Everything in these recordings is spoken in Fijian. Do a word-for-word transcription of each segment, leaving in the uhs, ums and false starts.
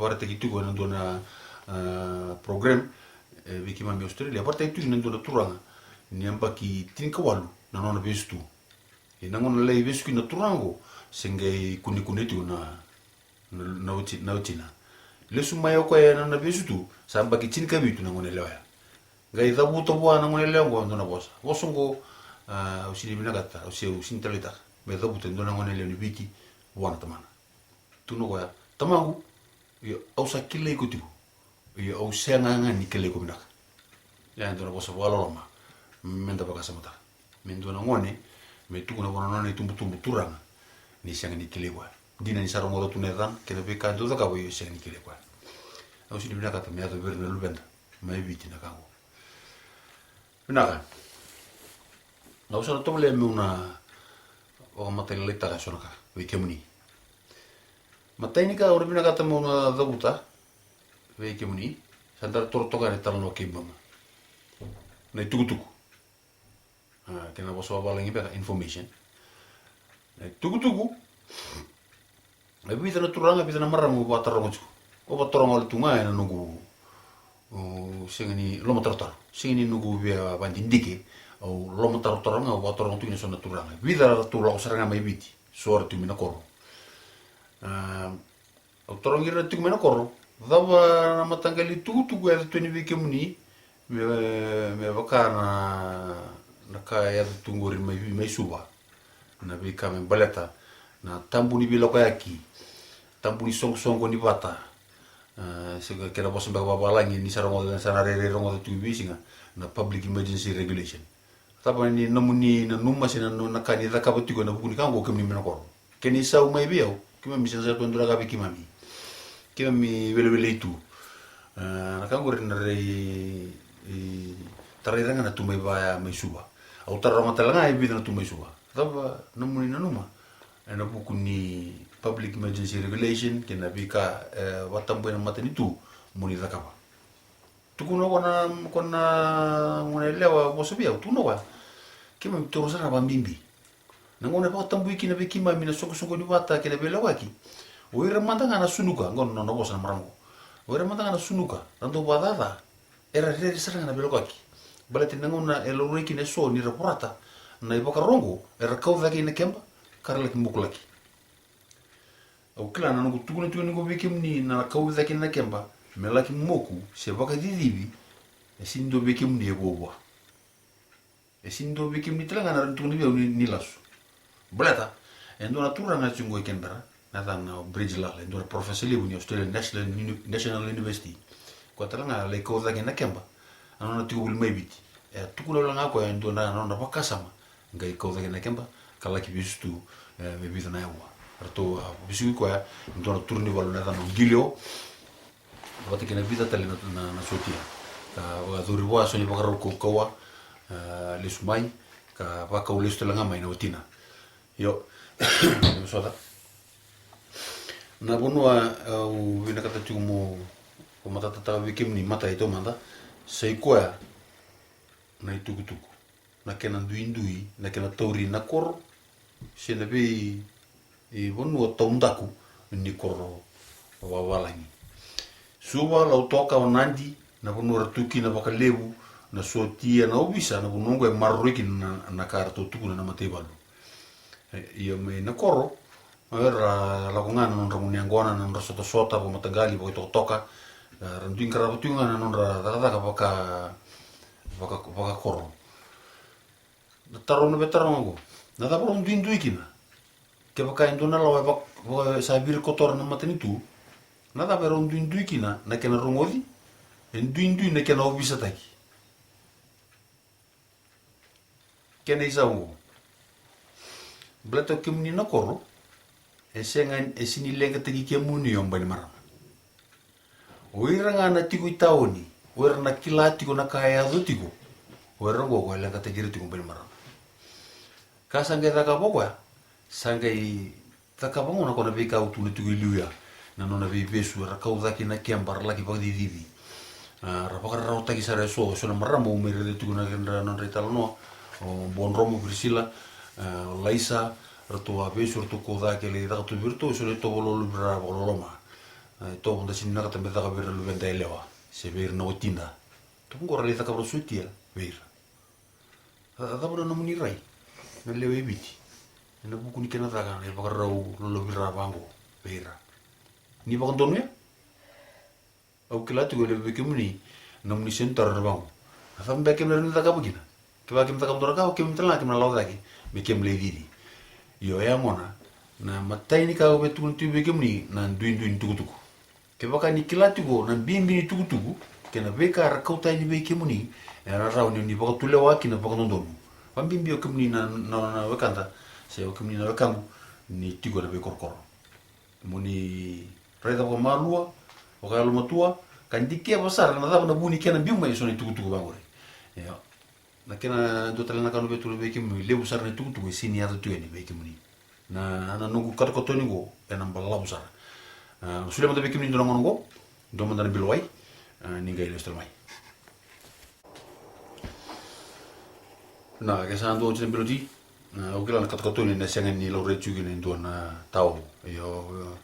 vakaraitaki tiko ena dua na, a, program, e, vei keimami Australia, vakaraitaki tiko ena dua na turaga ni yabaki tinikawalu na nona vesu tu. Ia na gauna lai vesu kina na turaga oqo, se qai kunekune tiko na, na, na wati-, na watina. Lesu mai o koya ena nona vesu tu, sa yabaki tinikavitu na gone yalewa ya. Qai cavuta vua na gone yalewa oqo e dua na vosa. Vosa oqo, a, au sega ni vinakata, au sega, au sega ni taleitaka me cavuta e dua na gone yalewa ni Viti vua na tamana. Tukuna o koya, tamaqu, io, au sa kilai iko tiko. Io, au sega ga ni kilai iko vinaka. Ya e dua na vosa vakaloloma meda vakasamataka. Me dua na gone me tukuna vua na nona itubutubu turaga ni sega ni kilai koya. Dina ni sa rogoca tu na yacana kei na veika e dau cakava, io, sega ni kilai koya. Au sega ni vinakata me yaco vei ira na luveda mai Viti na ka oqo. Vinaka. Au sa na tovolea meu na vakamatailalai taka e so na ka vei kemuni. Matai ni ka au na vinakata meu na cavuta vei kemuni, sa da toro toka ena italanoa kei Bama. Na itukutuku. A, kei na vosa vavalagi beka, information. Na itukutuku. E vica na turaga, vica na marama au vakataroga tiko. Au vakataroga wale tu ga ena noqu, o, sega ni lomatarotaro. Sega ni noqu via vakadidike. Au lomatarotaro ga, au vakataroga tu kina e so na turaga. Vica ratou lako sara ga mai Viti. So era tiko mai na koro. A, au tarogi ira na tiko mai na koro. Cava na mataqali tukutuku e yaco tu yani vei kemuni me, me vaka na, na ka e yaco tu qori mai, mai Suva. Na veika me baleta na tabu ni veilakoyaki, tabu ni soqosoqo ni vata. A, se kena vosa beka vavalagi ni sa rogoca, sa na rairai rogoca tu i veisiga, na public emergency regulation. Cava ni nomuni nanuma se na, na ka ni cakava tiko ena vuku ni ka oqo kemuni mai na koro? Kena isau mai vei au, keimami sega sara tu e dua na ka vei keimami. Keimami welewele tu. A, na ka oqori na rai, e, tarai ira ga na tu mai vaya mai Suva. Au taroga tale ga e vica na tu mai Suva. Cava nomuni nanuma ena vuku ni public emergency regulation kei na veika, e, vakatabuya na matanitu moni cakava? Tukuna o koya na, o koya na gone yalewa vosa vei au, tukuna o koya, keimami taura sara vakabibi. Na gauna e vakatabui kina vei keimami na soqosoqo ni vata kei na veilakoyaki, o ira mada ga na sunuka, oqo na nona vosa na marama oqo. O ira mada ga na sunuka, ra dau vakacaca, era rere sara ga na veilakoyaki. Baleta na gauna e laurai kina e so ni ra vorata na ivakaro oqo, era kau cake ina keba ka ra laki mokulaki. Au kila na noqu tukuna tiko ni qo vei kemuni na kau cake na keba me laki moku se vakacicivi, e sega ni dua vei kemuni e vuavua. E sega ni dua vei kemuni tale ga na rawa ni tukuna vei au ni, ni lasu. Baleta e dua na turaga e tiko qo e Canberra, na yacana o Bridge Lal, e dua na professor levu ni Australian National Uni-, National University. Koya tale ga lai kau cake na keba, a nona tiko voli mai Viti. E tukuna wale ga o koya e dua na nona vakasama, qai kau cake na keba ka laki vesu tu, e, me vica na aua. Ratou a vesuki koya e dua na turaga ni valu na yacana o Gilio, vata kei na vica tale na, na, na sotia. Ka vakayacori vua e so ni vakarau kaukauwa, e, lesu mai, ka vakau lesu tale ga mai na watina. Io, me sota. Na vanua, e, au vinakata tiko mo, mo matatataka vei kemuni matai taumada, sa i koya na itukutuku, na kena duidui, na kena tauri na koro, se na vei, e, vanua taudaku ni koro vavalagi. Suva, Lautoka, o Nadi, na vanua ra tu kina vakalevu na sotia, na ovisa, na vanua oqo e maroroi kina na, na ka ratou tukuna na mataivalu. E, ia mai na koro, e, ra lako ga na nodra gunu yaqona, na nodra sotasota vakamataqali, vakaitokatoka, e, ra dui qarava tiko ga na nodra cakacaka vaka, vaka, vakakoro. Na taro, na veitaro ga oqo, na cava rau duidui kina? Kevaka e dua na lawa e vak-, vaka sa virikotora na matanitu, na cava e rau duidui kina na kena rogoci? E duidui na kena ovisataki. Kena isau oqo. Baleta o kemuni na koro, e sega, e sega ni leqataki kemuni o Bainimarama. O ira ga na tiko i taoni, o ira na kila tiko na ka e yaco tiko, o ira oqo ko e leqataki ira tiko o Bainimarama. Ka sa qai cakava o koya, sa qai cakava gona ko na veika au tukuna tiko e liu ya. Na nona veivesu, era kau cake na keba, ra laki vakacicivi. A, ra vakararawataki sara e so, e so na marama au mai raica tiko na kedra nodra italanoa, o Buadromo, Virisila, a, o Laisa, ratou a vesu, ratou kau cake, lai caka tu vei iratou e so na itovo lolovira vakaloloma. A, e tovo da sini vinakata me caka vei ira na luveda yalewa se vei ira na watida. Tovo qo ra lai cakava ra sotia vei ira. A, a cava na nomuni rai na lewe i Viti ena vuku ni kena caka na ivakarau lolovira vaqo vei ira? Ni vakadonuya? Au kila tiko e levu vei kemuni na nomuni seni taro na vaqo. Na cava beka kemuni rawa ni cakava kina? Kevaka kemuni cakava dua na ka, o kemuni tale ga kemuni na lako cake me kemuni lai cici. Io, e yagona na imatai ni ka au via tukuna tiko vei kemuni na duidui ni tukutuku. Kevaka ni kila tiko na bibi ni tukutuku kei na veika era kauta yani vei kemuni, era rawa ni, ni vakatulewa kina vakadodonu. Vabibi o kemuni na, na, na wekada se o kemuni na wekaqu ni tiko ena veikorokoro. Mo ni raica vakamalua, vakayalomatua, ka dikeva sara na cava na vu ni kena biu mai eso na itukutuku vaqori. Io. Na kena dua tale na ka au via tukuna vei kemuni, levu sara na itukutuku e sini yaco tiko yani vei kemuni. Na, na noqu katokatoni qo ena balavu sara. A, solia mada vei kemuni dua na gauna qo, dua mada na bilo wai, a, ni qai lesu tale mai. Na, ke sa dua oti na bilo ti, na, au kila na katokatoni ena sega ni laurai tiko kina e dua na tao. Io,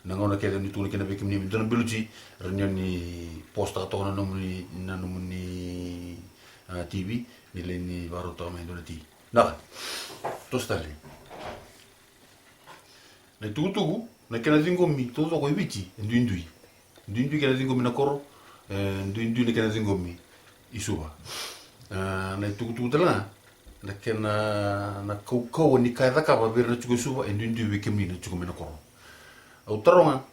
na gauna kece ni tukuna kina vei kemuni me dua na bilo ti, rawa ni o ni postaka toka na nomuni, na nomuni, a, T V, ni lai ni vakarautaka mai e dua na ti. Na, toso tale. Na itukutuku, na kena ciqomi taucoko e Viti, e duidui. Duidui kena ciqomi na koro, e duidui na kena ciqomi i Suva. A, na itukutuku tale ga, na kena, na kaukauwa ni ka e cakava vei ira na tiko i Suva, e duidui vei kemuni na tiko mai na koro. Au taroga,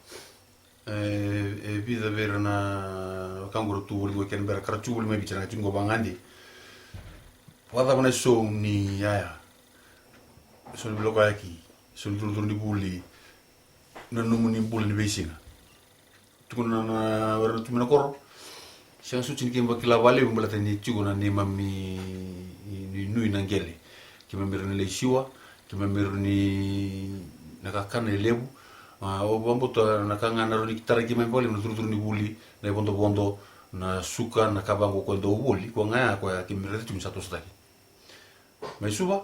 e, e vica vei ira na wekaqu ra tu voli qo i Kenibera, ka ra tiko voli mai Viti, era tiko qo vagade. Vakacava na isau ni yaya? Isau ni veilakoyaki, isau ni curucuru ni vuli, na nomuni bula ni veisiga. Tukuna na, na, o ira na tu mai na koro. Sega soti ni keimami vakila vakalevu baleta ni tiko na neimami inuinui na qele. Keimami rawa ni lai siwa, keimami rawa ni, na kakana e levu. A, au vakabauta na ka ga na rawa ni tarai keimami vakalevu na curucuru ni vuli, na ivodovodo, na suka, na ka vaqo ko e dau voli, ko ga ya ko ya keimami raica tiko ni sa tosotaki. Mai Suva,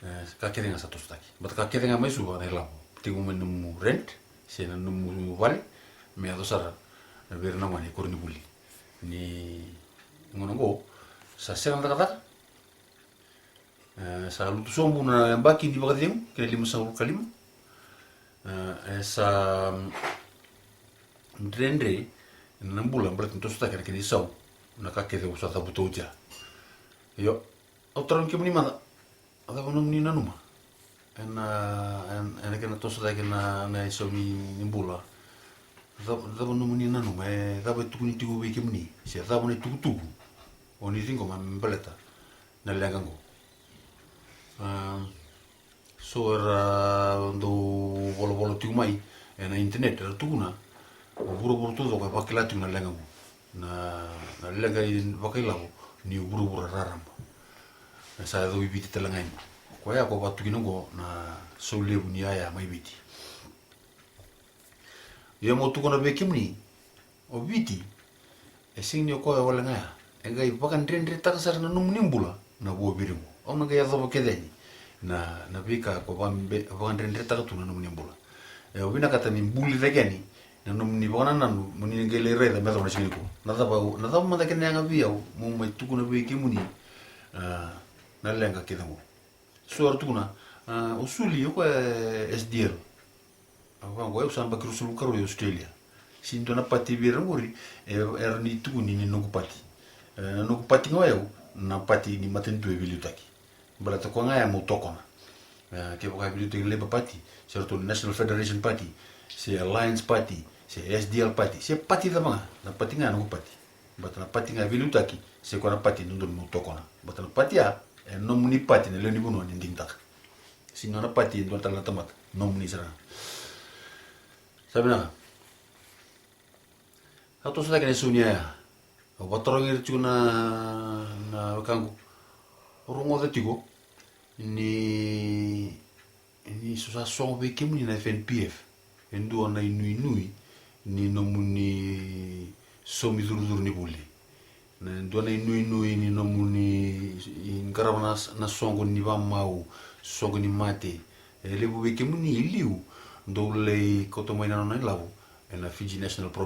e, ka kece ga sa tosotaki. Baleta ka kece ga mai Suva na ilavo. Tekivu mai na nomu rent, se na nomu vale, me yaco sara vei ira na gone e koronivuli. Ni gauna oqo, sa sega na cakacaka. E, sa lutu sobu na yabaki ni vakacegu, kei na limasagavulu ka lima. E, e sa, mm, dredre na bula, baleta ni tosotaki na kena isau na ka kece au sa cavuta oti ya. Io, au tarogi kemuni mada, a cava nomuni nanuma ena, ena, ena kena tosotaki na, na isau ni, ni bula? Cava, cava nomuni nanuma, e cava e tukuni tiko vei kemuni, se cava na itukutuku o ni ciqoma me baleta na leqa qo? A, so era dau volavola tiko mai ena internet, era tukuna o vuravura taucoko e vakila tiko na leqa qo. Na, na leqa i vakailavo ni vuravura raraba. E sa yaco i Viti tale ga yani. Koya ko vakatukuna qo na sau levu ni yaya mai Viti. Ia mo tukuna vei kemuni, o Viti e sega ni o koya wale ga ya. E qai vakadredretaka sara na nomuni bula na vuaviri qo. Au na qai yacova kece yani na, na veika ko vakabe-, vakadredretaka tu na nomuni bula. E, au vinakata ni buli cake yani na nomuni vakanananu mo ni qai lai raica me yacova na siga nikua. Na cava, na cava mada kena yaga vei au meu mai tukuna vei kemuni, a, na leqa kece qo. So era tukuna, a, o Suli o koya e S D L. A, vaqo, au sa yabaki ruasagavulu ka rua i Australia. Sega ni dua na pati vei ira qori e, era ni tukuni ni noqu pati. E, na noqu pati ga o yau na pati ni matanitu e veiliutaki. Baleta koya ga ya meu tokona. E, kevaka e veiliutaki na Labour Party, se ratou na National Federation Party, se Alliance Party, se S D L Party, se pati cava ga, na pati ga ya noqu pati. Baleta na pati ga e veiliutaki, se koya na pati e dodonu meu tokona. Baleta na pati ya e nomuni pati na lewe ni vanua ni digitaka. Sega ni nona pati e dua tale na tamata, nomuni sara ga. Sa vinaka. Sa toso cake na isau ni yaya. Au vakatarogi ira tiko na, na wekaqu. Au rogoca tiko ni, ni so sa sogo vei kemuni na F N P F e dua na inuinui ni nomuni saumi curucuru ni vuli. Na dua na inuinui ni nomuni qarava na, na soqo ni vakamau, soqo ni mate. E levu vei kemuni i liu dou lai kauta mai na nona ilavo ena Fiji National Provident